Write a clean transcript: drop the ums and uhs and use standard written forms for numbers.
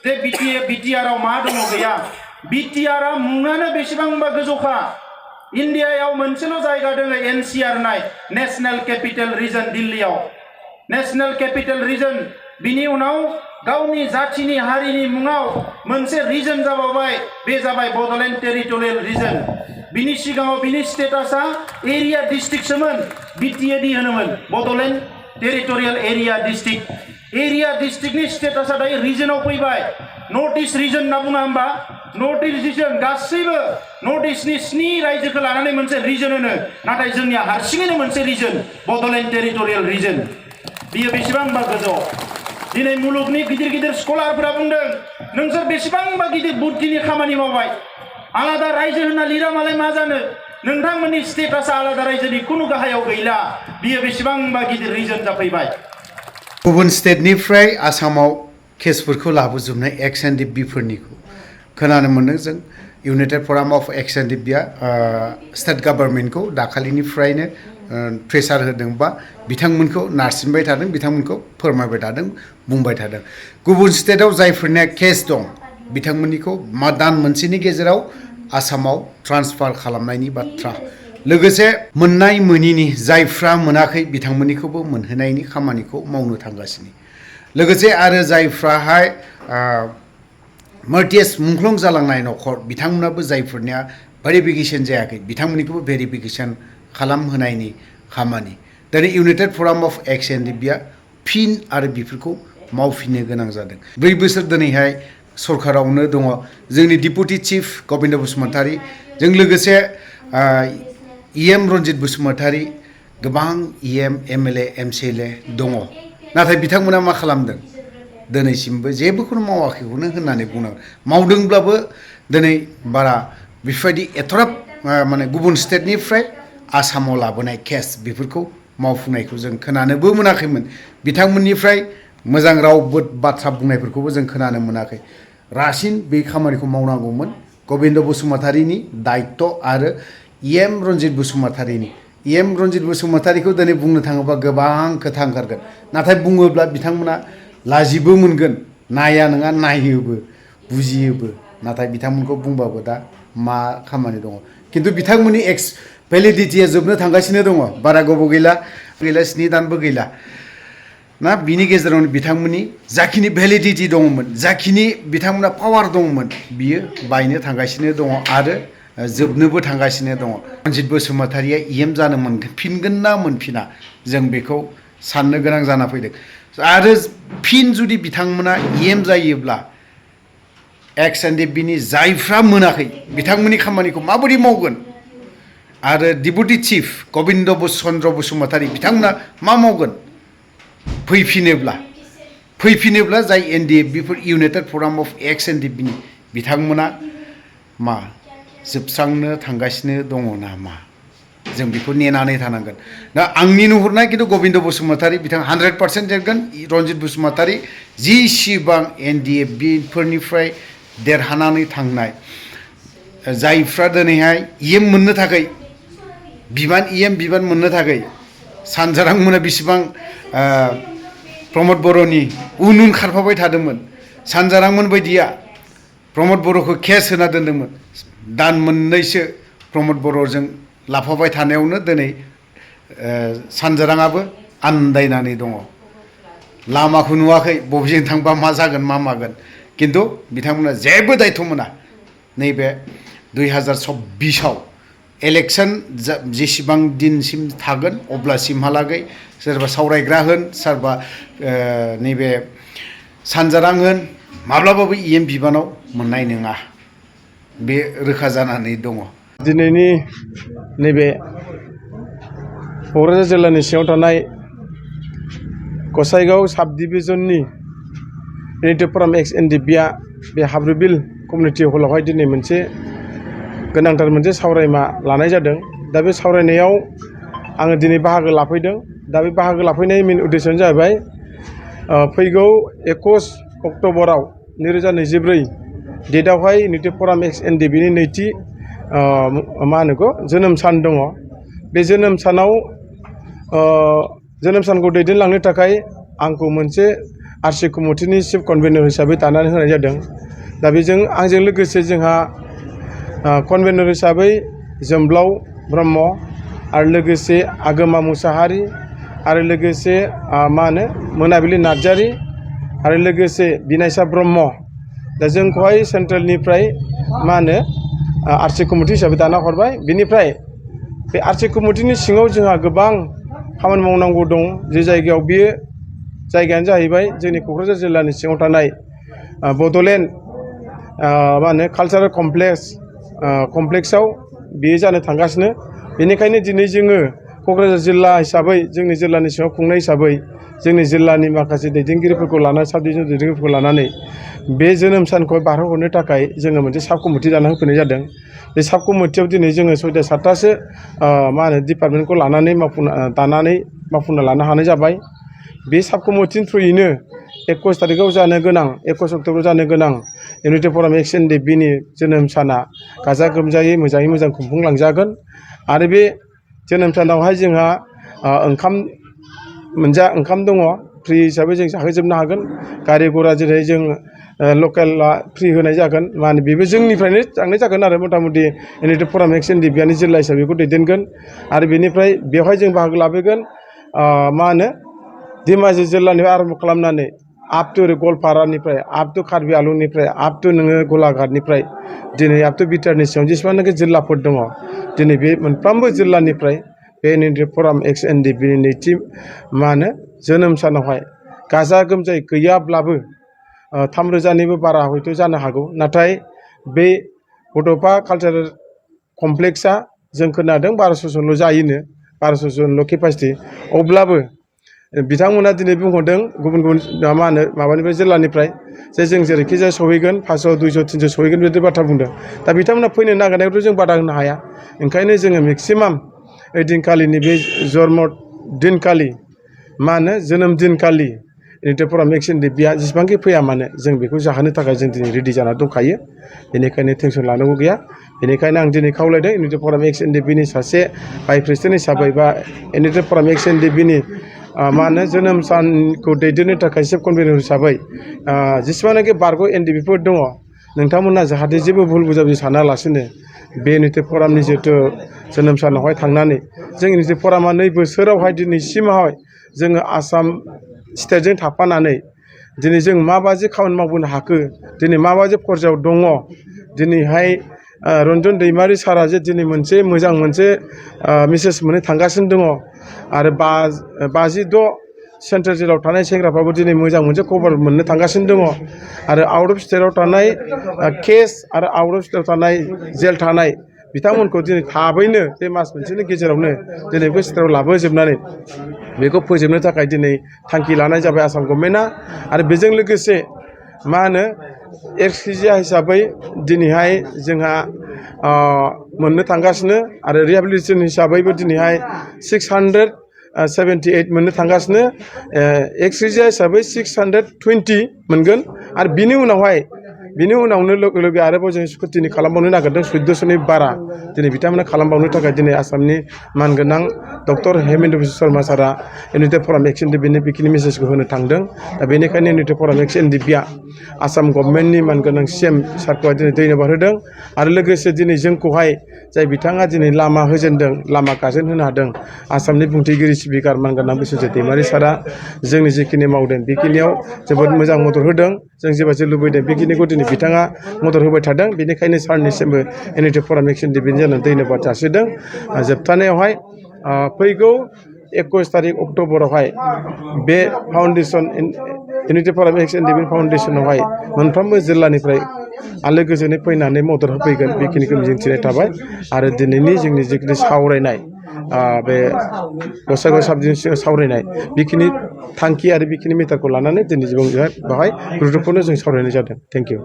जे बिटिआराव मा दङ गैया बिटिआरा मुङानो बेसेबांबा गोजौखा इन्डियायाव मोनसेल' जायगा दङ एनसिआर नाय नेशनेल केपिटेल रिजन दिल्लीयाव नेशनेल केपिटेल रिजन बिनि उनाव गावनि जातिनि हारिनि मुङाव मोनसे रिजन जाबावबाय बे जाबाय बड'लेण्ड टेरिटरियेल रिजन बिनि सिगाङाव बिनि स्टेटासा एरिया डिस्ट्रिक्टसोमोन बिटिएडि होनोमोन बड'लेण्ड टेरिटरियेल एरिया डिस्ट्रिक्टनि स्टेटासा दायो रिजनाव फैबाय नर्थ इस्ट रिजन होनना बुङा होमबा नर्थ इस्ट रिजन गासैबो नर्थ इस्टनि 7 रायजोखौ लानानै मोनसे रिजन होनो नाथाय जोंनिया हारसिङैनो मोनसे रिजन बड'लेण्ड टेरिटरियेल रिजन बियो बेसेबांबा गोजौ दिनै मुलुगनि गिदिर गिदिर स्कलारफोरा बुंदों नोंसोर बेसेबांबा गिदिर बुद्धिनि खामानि मावबाय आलादा रायजो होनना लिरा मालाय मा जानो नोंथांमोननि स्टेटासा आलादा रायजोनि खुनु गाहायाव गैला बियो बेसेबांबा गिदिर रिजन जाफैबाय गुबुन स्टेटनिफ्राय आसामाव केसफोरखौ लाबोजोबनाय एक्स एन डि बिफोरनिखौ खोनानो मोन्दों जों united forum of X N D बिया स्टेट गभर्नमेन्टखौ दाखालिनिफ्रायनो प्रेसार होदों बा बिथांमोनखौ नारसिनबाय थादों बिथांमोनखौ फोरमायबाय थादों बुंबाय थादों गुबुन स्टेटआव जायफोरनिया केस दं बिथांमोननिखौ दान मोनसेनि गेजेराव आसामाव ट्रान्सफार खालामनायनि बाथ्रा लोगोसे मोननाय मोनिनि जायफ्रा मोनाखै बिथांमोननिखौबो मोनहोनायनि खामानिखौ मावनो थांगासिनो लोगोसे आरो जायफ्राहाय मर्टियास मुंख्लं जालांनाय न'खर बिथांमोनाबो जायफोरनिया भेरिफिकेसन जायाखै बिथांमोननिखौबो भेरिफिकेसन खालामहोनायनि खामानि दिनै united forum of X N D बिया फिन आरो बेफोरखौ मावफिननो गोनां जादों 4 बोसोर दिनैहाय सरकारावनो दङ जोंनि डिपुटि चिफ गबिन्द बसुमतारी जों लोगोसे इएम रन्जित बसुमतारी गोबां इएम एमएलए एमसिएलए दङ नाथाय बिथांमोना मा खालामदों दिनैसिमबो जेबोखौनो मावाखैखौनो होननानै बुंनांगोन मावदोंब्लाबो दिनै बारा बेफोरबायदि एथ'राब माने गुबुन स्टेटनिफ्राय आसामाव लाबोनाय केस बेफोरखौ मावफुंनायखौ जों खोनानोबो मोनाखैमोन बिथांमोननिफ्राय मोजां राव बाथ्रा बुंनायफोरखौबो जों खोनानो मोनाखै रासिन बे खामानिखौ मावनांगौमोन गबिन्द बसुमतारीनि दायित्व आरो इएम रन्जित बसुमतारीखौ दिनै बुंनो थाङोबा गोबां खोथा ओंखारगोन नाथाय बुङोब्ला बिथांमोना लाजिबो मोनगोन नाया नङा नायोबो बुजियोबो नाथाय बिथांमोनखौ बुंबाबो दा मा खामानि दङ खिन्थु बिथांमोननि भेलिडिटिया जोबनो थांगासिनो दङ बारा गोबाव गैला 7 दानबो गैला ना बिनि गेजेरावनो बिथांमोननि जाखिनि भेलिडिटि दङमोन जाखिनि बिथांमोना पावार दङमोन बियो बायनो थांगासिनो दङ आरो जोबनोबो थांगासिनो दङ रन्जित बसुमतारीया इएम जानो मोनफिनगोन ना मोनफिना जों बेखौ साननो गोनां जाना फैदों आरो फिन जुदि बिथांमोना इएम जायोब्ला एक्स एन डि बिनि जायफ्रा मोनाखै बिथांमोननि खामानिखौ माबोरै मावगोन आरो डिपुटि चिफ गबिन्द चन्द्र बसुमतारी बिथांमोना मा मावगोन फैफिनोब्ला जाय एनडिएफ बिफोर united forum of X N D बिनि बिथांमोना मा जोबस्रांनो थांगासिनो दङ नामा जों बेखौ नेनानै थानांगोन दा आंनि नुहुरनाय खिन्थु गबिन्द बसुमतारी बिथां 100% देरगोन रन्जित बसुमतारी जिसिबां एनडिएफ बिफोरनिफ्राय देरहानानै थांनाय जायफ्रा दिनैहाय इएम मोननो थाखाय बिबान मोननो थाखाय सानजारां मोना बेसेबां प्रमद बर'नि उन खारफाबाय थादोंमोन सानजारांमोन बायदिया प्रमद बर'खौ केस होना दोनदोंमोन दान मोननैसो प्रमद बर'जों लाफाबाय थानायावनो दिनै सानजाराङाबो आन्दायनानै दङ लामाखौ नुवाखै बबेजों थांबा मा जागोन मा मागोन खिन्थु बिथांमोना जेबो दायथ' मोना नैबे 2024आव इलेक्शन जेसेबां दिनसिम थागोन अब्लासिमहालागै सोरबा सावरायग्रा होन सोरबा नैबे सानजारां होन माब्लाबाबो इएम बिबानाव मोननाय नङा बे रोखा जानानै दङ दिनैनि नैबे क'क्राझार जिल्लानि सिङाव थानाय गसाइगाव साब डिभिजननि इउनाइटेड फराम एक्स एन डि बिया बे हाब्रुबिल कमिउनिटि हलावहाय दिनै मोनसे गोनांथार मोनसे सावरायमा लानाय जादों दा बे सावरायनायाव आङो दिनै बाहागो लाफैदों दा बे बाहागो लाफैनायनि मेन उद्देश्यआनो जाहैबाय फैगौ 21 अक्ट'बराव 2024 डेटआवहाय इउनाइटेड फराम एक्स एन डि बिनि नैथि मा होनोखौ जोनोम सान दङ बे जोनोम सानाव जोनोम सानखौ दैदेनलांनो थाखाय आंखौ मोनसे आरसि कमिटिनि चिफ कनभेनर हिसाबै दानानै होनाय जादों। दा बेजों आंजों लोगोसे जोंहा कनभेनर हिसाबै जोंब्लाव ब्रह्म आरो लोगोसे आगोमा मुसाहारि आरो लोगोसे मोनाबिलि नार्जारि आरो लोगोसे बिनायसा ब्रह्म। दा जोंखौहाय सेन्ट्रेलनिफ्राय आरसि कमिटि हिसाबै दाना हरबाय। बिनिफ्राय बे आरसि कमिटिनि सिङाव जोंहा गोबां खामानि मावनांगौ दं। जे जायगायाव बे जायगायानो जाहैबाय जोंनि क'क्राझार जिल्लानि सिङाव थानाय बड'लेण्ड कालचारेल कमप्लेक्सआव बेयो जानो थांगासिनो। बेनिखायनो दिनै जोङो क'क्राझार जिल्ला हिसाबै जोंनि जिल्लानि सिङाव खुंनाय हिसाबै जोंनि जिल्लानि माखासे दैदेनगिरिफोरखौ लानानै साब डिभिजन दैदेनगिरिफोरखौ लानानै बे जोनोम सानखौ बारहोहरनो थाखाय जोङो मोनसे साब कमिटि दाना होफैनाय जादों। बे साब कमिटियाव दिनै जोङो 6-7थासो डिपार्टमेन्टखौ लानानै मावफुंना लानो हानाय जाबाय। बे साब कमिटिनि थ्रुयैनो 21 तारिखआव जानो गोनां 21 अक्ट'बराव जानो गोनां इउनिटि फराम XNDP-नि जोनोम साना गाजा गोमजायै मोजाङै मोजां खुंफुंलांजागोन। आरो बे जोनोम सानावहाय जोंहा ओंखाम दङ, फ्रि हिसाबै जों जाहोजोबनो हागोन। गारि घरा जेरै जों लकेला फ्रि होनाय जागोन। बेबो जोंनिफ्रायनो थांनाय जागोन आरो मथा मथि इउनिटि फराम XNDP-आनो जिल्ला हिसाबै बेखौ दैदेनगोन। आरो बेनिफ्राय बेवहाय जों बाहागो लाबोगोन धेमाजि जिल्लानिफ्राय आरम्भ खालामनानै आप टु गवालपारानिफ्राय आप टु कार्बि आंलंनिफ्राय आप टु गलाघाटनिफ्राय दिनै आप टु बिटिआरनि सिङाव जेसेबांनाखि जिल्लाफोर दङ दिनै बे मोनफ्रोमबो जिल्लानिफ्राय बे इउनिटि फराम XNDP-नि नैथि जोनोम सानावहाय गाजा गोमजायै गैयाब्लाबो 3,000निबो बारा हयथ' जानो हागौ। नाथाय बे बड'फा कालचारेल कमप्लेक्सआ जों खोनादों 1200 जनल' जायोनो, 1200 जनल' केपासिटि। अब्लाबो बिथांमोना दिनै बुंहरदों गुबुन गुबुन माबानिफ्राय जिल्लानिफ्राय जे जों जेरैखिजाया सहैगोन 500, 200, 300 सहैगोन बिदि बाथ्रा बुंदों। दा बिथांमोना फैनो नागिरनायखौथ' जों बादा होनो हाया। ओंखायनो जोङो मेक्सिमाम ओइदिनखालिनि बे जन्म दिनखालि जोनोम दिनखालि इउनिटि फराम XNDP-आ जेसेबांखि फैया मानो जों बेखौ जाहोनो थाखाय जों दिनै रेडि जाना दंखायो। बेनिखायनो टेनसन लानांगौ गैया। बेनिखायनो आं दिनै खावलायदों इउनिटि फराम XNDP-नि सासे भाइस प्रेसिडेन्ट हिसाबै बा इउनिटि फराम XNDP-नि जोनोम सानखौ दैदेननो थाखाय चिफ कनभेनर हिसाबै जेसेबांनाखि बारग' NDP-फोर दङ नोंथांमोना जाहाथे जेबो भुल बुजाबुजि सानालासिनो बे इउनिटि फरामनि जिहेथु जोनोम सानावहाय थांनानै जों इउनिटि फरामा 2 बोसोरावहाय दिनैसिमावहाय जोङो आसाम स्टेटजों थाफानानै दिनै जों माबायदि खामानि मावबोनो हाखो, दिनै माबायदि पर्यायाव दङ, दिनैहाय रन्जन दैमारि सारा जे दिनै मोजां मोनसे मेसेज मोननो थांगासिनो दङ। आरो 56 सेन्ट्रेल जेलाव थानाय सेंग्राफ्राबो दिनै मोजां मोनसे खबर मोननो थांगासिनो दङ। आरो आउट अफ स्टेटआव थानाय केस आरो आउट अफ स्टेटआव थानाय जेल थानाय बिथांमोनखौ दिनै थाबैनो बे मास मोनसेनि गेजेरावनो दिनै बे स्टेटआव लाबोजोबनानै बेखौ फोजोबनो थाखाय दिनै थांखि लानाय जाबाय आसाम गभर्नमेन्टआ। आरो बेजों लोगोसे एक्सकिजिया हिसाबै दिनैहाय जोंहा मोननो थांगासिनो आरो रिहेबिलिटेसन हिसाबैबो दिनैहाय 678 मोननो थांगासिनो। एक्सकिजिया हिसाबै 620 मोनगोन। आरो बिनि उनावनो लोगो लोगो आरोबाव जों स्कुटिनि खालामबावनो नागिरदों 1400नि बारा दिनै बिथांमोना खालामबावनो थाखाय दिनै आसामनि मानगोनां डक्टर हेमेन्त बिश्व शर्मा सारा इउनिटि फराम XNDP-नि बेखिनि मेसेजखौ होनो थांदों। दा बेनिखायनो इउनिटि फराम XNDP-आ आसाम गभर्नमेन्टनि मानगोनां CM सारखौहाय दिनै धन्यबाद होदों। आरो लोगोसे दिनै जोंखौहाय जाय बिथाङा दिनै लामा होजेनदों, लामा गाजोन होनो हादों, आसामनि बुंथिगिरि स्पिकार मानगोनां बिश्वजित दैमारि सारा जोंनि जिखिनि मावदों बेखिनियाव जोबोद मोजां मदद होदों। जों जेबायदि लुबैदों बेखिनिखौ दिनै बिथाङा मदद होबाय थादों। बेनिखायनो सारनिसिमबो इउनिटि फराम XNDP-नि जानानै धन्यबाद जासिदों। जोबथानायावहाय फैगौ 21 तारिख अक्ट'बरावहाय बे फाउन्डेसन इउनिटि फराम XNDP फाउन्डेसनावहाय मोनफ्रोमबो जिल्लानिफ्राय आलो गोजोनै फैनानै मदद होफैगोन बेखिनिखौ मिजिंथिनाय थाबाय। आरो दिनैनि जोंनि जिखिनि सावरायनाय बे गसाइगाव साब डिभिजन सावरायनाय बेखिनि थांखि आरो बेखिनि मेटारखौ लानानै दिनै बेवहाय गुरुत्वपूर्ण जों सावरायनाय जादों। Thank you.